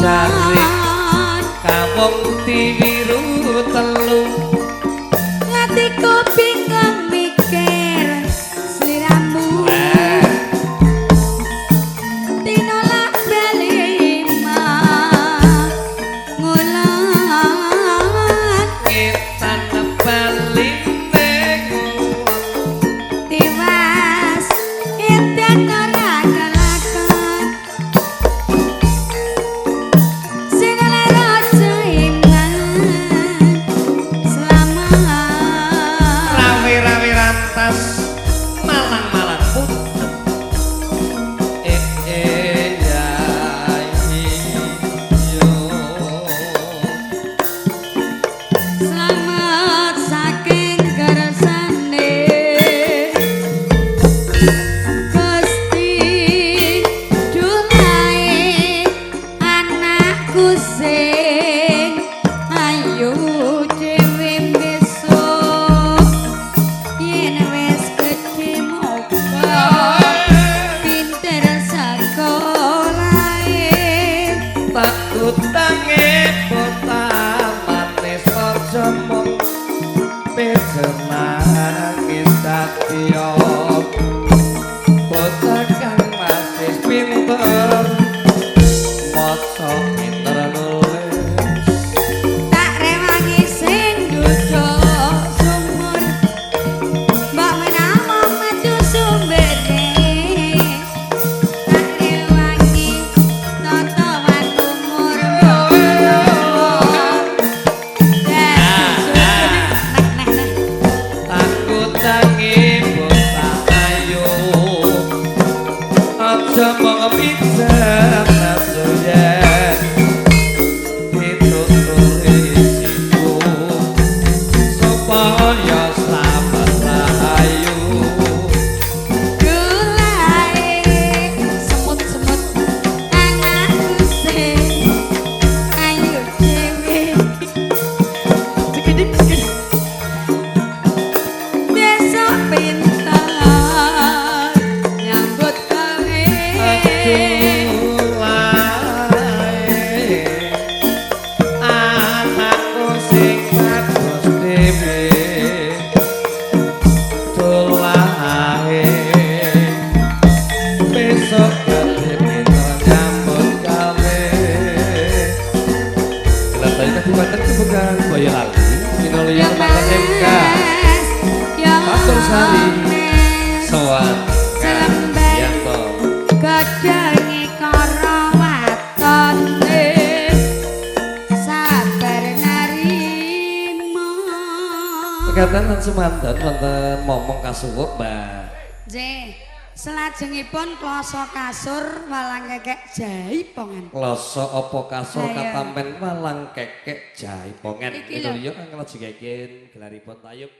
Jarik kawong tiwiru telu atiku bingung mikir sliramu dina lak bali ngulon ngetan baline tiwas edan ora kelakon sing raja iman selamat rawe-rawe rantas malang-malang putut ya iyo selamat saking kersane Gusti dulae anakku sing ayu dhewe besok yen wis gedhe moga pinter sekolahe tak utange bota manis aja mung pejenangis dadi bocah kang masih pinter maca pinter nulis tak rewangi sing duduk sumur mbok menawa metu sumbere tak rewangi totowan umur mbok menawa nek nek nek tak utange bocah ayu aja mung pijer nafsu yen dituturi siku supaya slamet rahayu Dulae semut-semut anakku sing ayu dhewe cekedik cekedik besok pinter nyambut gawe Dulae anakku sing bagus dhewe dulae besok gedhe pinter nyambut gawe. Kelantan Kabupaten Kebukan Boyolali Kinolian Mantan MK Mas ya Pasar Sari Mas. Sowan Selembar. Yanto Godhonge kara watone sabar narima. Pegatan lan semanten wonten momong kasuwuk Mbak. Nggih, selajengipun kloso kasur walang kekek jaipongan. Kloso apa kasur Ayo. Katampen walang kekek jaipongan. Iki lho. Itu liya kang lajengake gelaripun tayub.